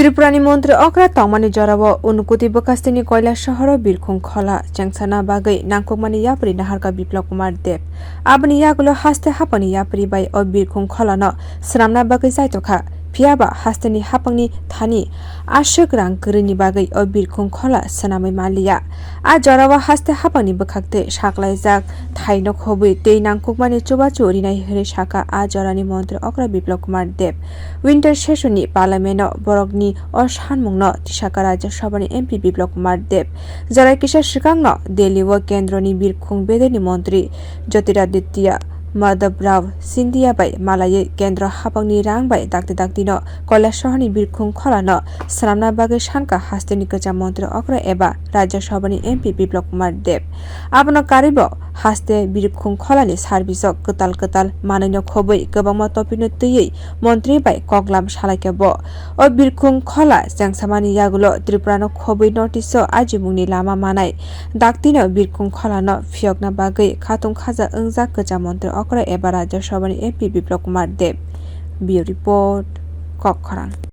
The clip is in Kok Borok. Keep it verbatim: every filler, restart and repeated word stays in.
Tripurani montri okra tongmani jorao Unakoti bwkhasteni Koilasahoro birkhung khola chengsana bagwi nangkukmani yapri naharkha Biplab Kumar Deb. Aboni yagulo haste haphangni yapri bai o birkhung kholano swnamna bagwi chaitokha, phiyaba hasteni haphangni thani aswk rang kwrwini bagwi o birkhung khola swnamwi manliya. A jorao haste haphangni bwkhaktwi saklaijak thaino khobwi tei nangkukmani chubachu rinai hwnwi sakha a jorani montri okra Biplab Kumar Deb. Winter session ni parliament o borokni o sanmungno tisakha Rajya Sabha ni M P Biplab Kumar Deb. Jorai kisa swkangno Delhi o kendroni birkhung bedeni montri Jyotiraditya Madhav Rao Scindia bai malaiwi kendro haphangni rang bai dakti daktino Koilasahorni birkhung kholano swnamna bagwi sankha hasteni kwcham montri okra eba Rajya Sabha ni M P Biplab Kumar Deb. Abono karwibo haste birkhung kholani service o kwtal kwtal manwino khobwi kwbangma topino twiwi montri bai koklam salaikha bo. O birkhung khola chengsamani yagulo Tripurano khobwi notice o ajimungni lama manai daktino birkhung kholano phiyokna bagwi khatung khaja wngjak kwcham montri okra eba Rajya Sabha ni M P Biplab Kumar Deb. Bureau Report, Kokkhorang.